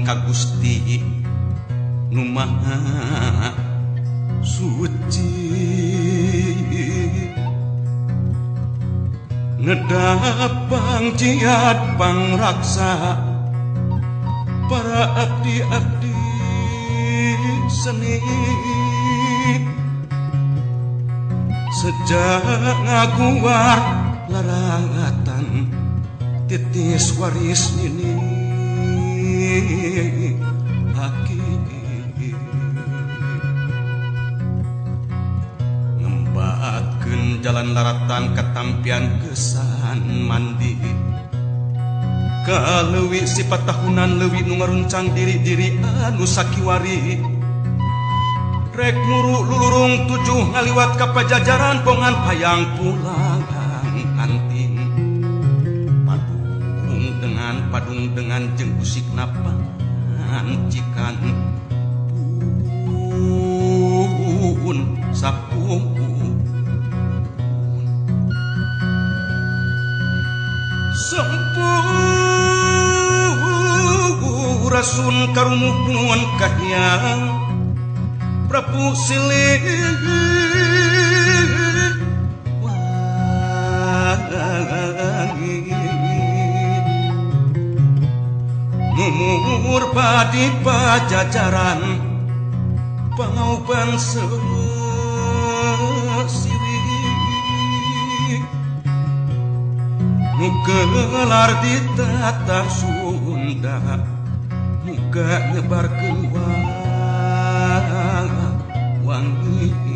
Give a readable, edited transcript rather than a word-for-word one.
ka Gusti nu Maha Suci. Nedapang jiat pangraksa para abdi-abdi seni sejak ngaguar larangatan titis waris nini aki ngembatkeun jalan laratan katampian kesan mandi kaleuwi sifat tahunan leuwi nu ngaruncang diri-diri anu sakiwari rek muru lulurung tujuh ngaliwat ka pajajaran bongan payang pulang anting padung dengan jeung usikna pancikan pun sapung Sempurasun karumuhun kahyang Prabu Siliwangi mumur padi pajajaran pangauban sesiwi nu gelar di tatar Sunda muga nyebarkeun wangi.